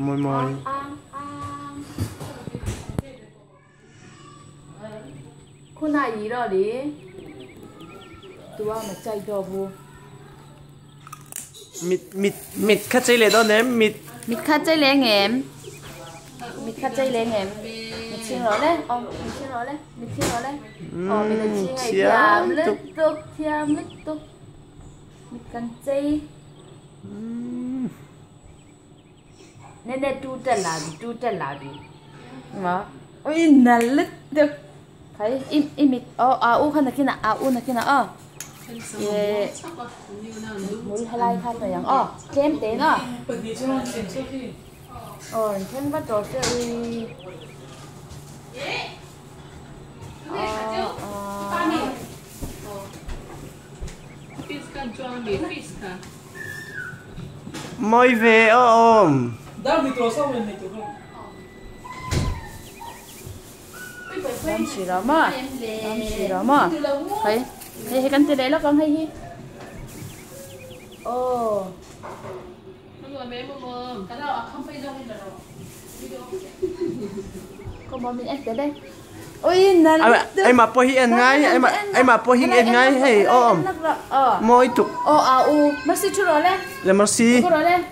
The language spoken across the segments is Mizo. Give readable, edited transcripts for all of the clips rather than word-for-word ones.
Moi moi. ခုနရီတော့လေ तू ကမကြိုက်တော့ဘူး mit mit mit ခတ်ချိလေတော့နေ mit မိခတ်ကြိုက်လဲငယ်မိခတ်ကြိုက်လဲငယ်မချင်းတော့လဲအော်မချင်းတော့လဲမချင်းတော့လဲအော်မချင်းငယ် thiam လက်တုတ် thiam လက်တုတ်မိကန်ကြိုက်နည်းနည်းတူးတက်လာပြီတူးတက်လာပြီနော်အိုးနလက်တုတ်ခိုင်အင်မီအော်အာဦးခနကိနာအာဦးနကိနာအော်耶，每下来看那样哦，减点啊。哦，你听不着这位。哦哦。 Moi về ôm. làm gì đó mà, làm gì đó mà, thấy. Hey, hey, kan tele lo kang hey hi. Oh. Có mò mình ăn tới đây. Ôi nè. Ai mà po hi ăn ngay, ai mà po hi ăn ngay hey ôm. Moi tục. Ô à u, merci chú rồi lên. Là merci. Chú rồi lên.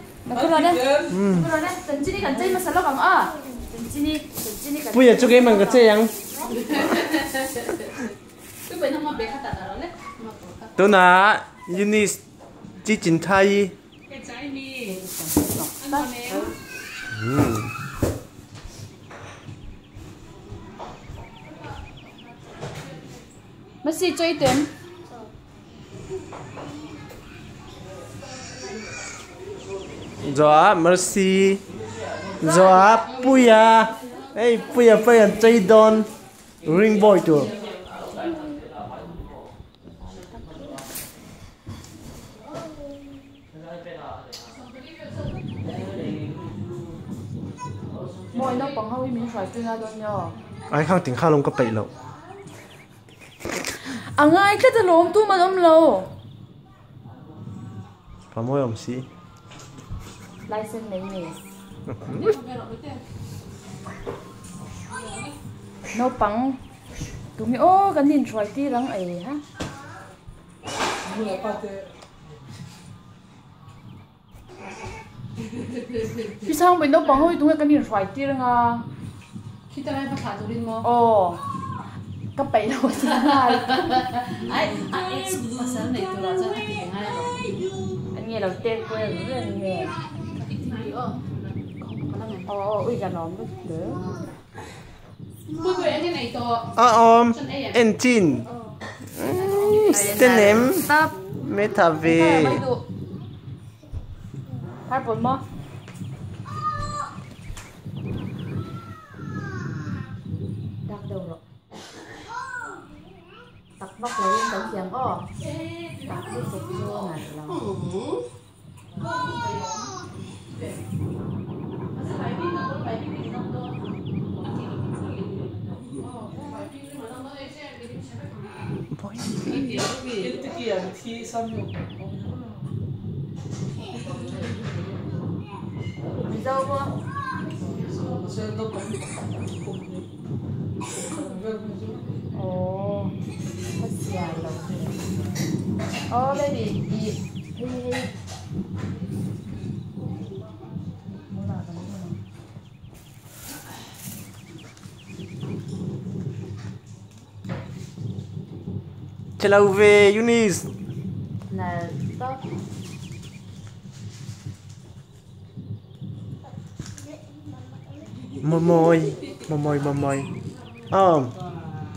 Chú rồi lên. Chú rồi lên. Tần chi đi cần chơi mà sao lo kang à. Tần chi đi, tần chi đi cần. Bây giờ cho cái mình cái chơi yang. Tôi là Eunice chỉ chính thay. Merci chơi tiền. Dạ merci. Dạ Puya. Hey Puya Puya chơi don ring boy tu. Moi nó bằng hơi mình phải chơi ra đôi nhỏ. Ai khang tiếng khang lông có bị lộ. À ngay cái từ lốm tu mà lốm lâu. Bà môi ông sĩ. Lai sinh này nhỉ. Nó bằng tụi mình ô cái nhìn xoay tí lắm ấy ha. Vì sao mình nó bằng hơi tụi cái nhìn xoay tí lắm à? Khi ta đang phát triển mà. Ồ, cái bể đâu ra. Ai, ai, mà sao này tụi nó cho cái ngay rồi. Anh nghe đầu tiên quên rồi anh nghe. Ồ, ui cái nó mất nữa. Ôm, engine, tên em, Metavi. Hai bốn mò. Đặt đầu rồi. Đặt vóc lấy cái tiếng ó. Đặt cái cục vô này là. Dâu không? Ồ, mất xìa lắm. Ồ, baby, đi, đi, đi. Chào về Eunice. Là tốt. Moi moi, moi moi moi. Om,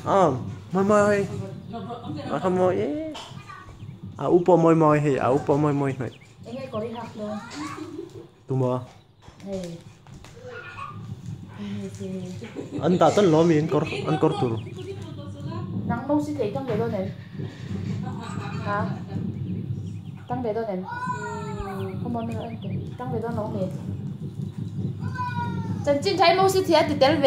om, moi moi. À không moi. À upo moi moi thì à upo moi moi này. Anh ấy có đi học đâu? Tụi mò. Hey. Anh ta tên lo miền cor anh cor tur. Nắng mông xin thấy tăng về đâu này? Hả? Tăng về đâu này? Không muốn nữa anh tăng về đâu nóng miền. Trần Trinh thấy mông xin thấy thì tới về.